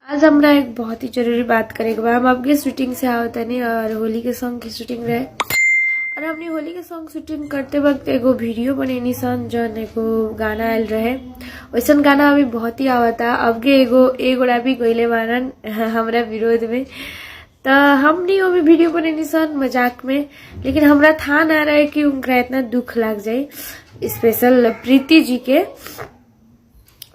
आज हमरा एक बहुत ही जरूरी बात करे के बा। हम आपके शूटिंग से आवत तनी और होली के सॉन्ग की शूटिंग रहे और हमने होली के सॉन्ग शूटिंग करते वक्त एगो वीडियो बनेनी सन, जौन एगो गाना आयल रहे। वैसन गाना अभी बहुत ही आवता। अब के एगो एगोड़ा भी गईले बारन हमरा विरोध में, तो हमनी वो भी वीडियो बनेनी सन मजाक में, लेकिन हमरा था ना रहे कि उनका इतना दुख लाग जाए। स्पेशल प्रीति जी के,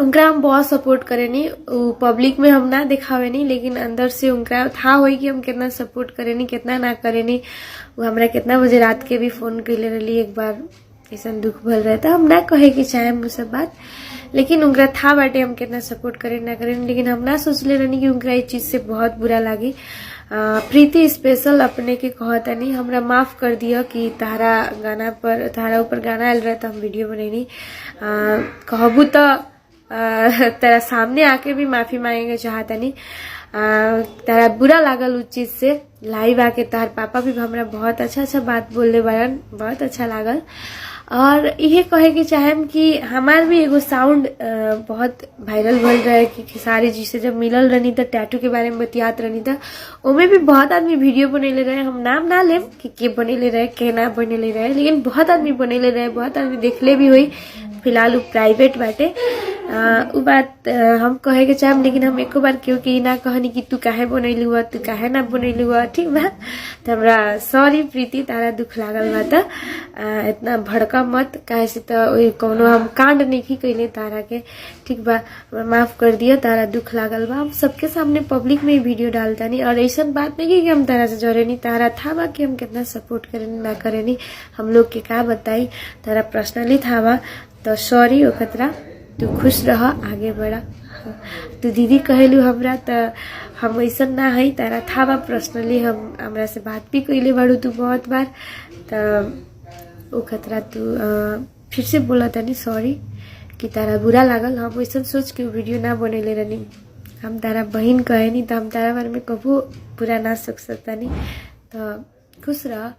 उनका हम बहुत सपोर्ट करेनी। उ पब्लिक में हम ना दिखावेनी, लेकिन अंदर से उनका था होई कि हम कितना सपोर्ट करेनी, कितना ना करेनी। वो हमरा कितना बजे रात के भी फोन कैले रही एक बार, ऐसा दुख भल रहे। तो हम ना कहे कि चाहे वो सब बात, लेकिन उनका था बाटे हम कितना सपोर्ट करें ना करें, लेकिन हम ना सोचले रहनी कि उनका इस चीज से बहुत बुरा लागी। प्रीति स्पेशल अपने के कहतनी, हमरा माफ कर दिया कि तारा गाना पर, तारा ऊपर गाना आयल रहे तो हम वीडियो बनैनी। कहबू तो तारा सामने आके भी माफी मांगेंगे चाहतनी। तारा बुरा लागल उस चीज से। लाइव आके तार पापा भी हमरा बहुत अच्छा अच्छा बात बोलले बारन, बहुत अच्छा लागल। और इहे कहे के चाहेम कि हमार भी एगो साउंड बहुत वायरल भइल रहे कि खेसारी जी से जब मिलल रहनी त टैटू के बारे में बतियात रहनी, त ओमे भी बहुत आदमी वीडियो बनैले रहे। हम नाम ना लेम कि के बनैले रहे, के ना बनैले रहे, लेकिन बहुत आदमी बनैले रहे, बहुत आदमी देखले भी हुई। फिलहाल उ प्राइवेट बाटे। उ बात हम कहे के चाहम, लेकिन हम एको बार केहू के ई ना कहनी कि तू काहे बनैलू हुआ, तू काहे ना बनैलू हुआ। ठीक बा, त हमरा सॉरी प्रीति, तारा दुख लागल बा त इतना भड़का मत, काहे से त ओइ कौनो हम कांड नहीं कैले तारा के। ठीक बा, हमरा माफ कर दिया, तारा दुख लागल बा। हम सबके सामने पब्लिक में वीडियो डालतानी और ऐसा बात नहीं कि हम तारा से जरेनी। तारा था बा कि हम कितना सपोर्ट करेनी ना करेनी, हम लोग के का बताई, तारा पर्सनली था बा। तो सॉरी ओकरा, तू खुश रह, आगे बढ़। तू दीदी कहेलू हमरा, त हम ऐसा ना है, तारा था बा पर्सनली। हम हमरा से बात भी कैले बाड़ू तू बहुत बार, त ओ खतरा तू फिर से बोला तनी सॉरी कि तारा बुरा लागल। हम ऐसा सोच के वीडियो ना बनैले रहनी। हम तारा बहन कहेनी त हम तारा बारे में कभू बुरा ना सोच सकतानी। तो खुश रह।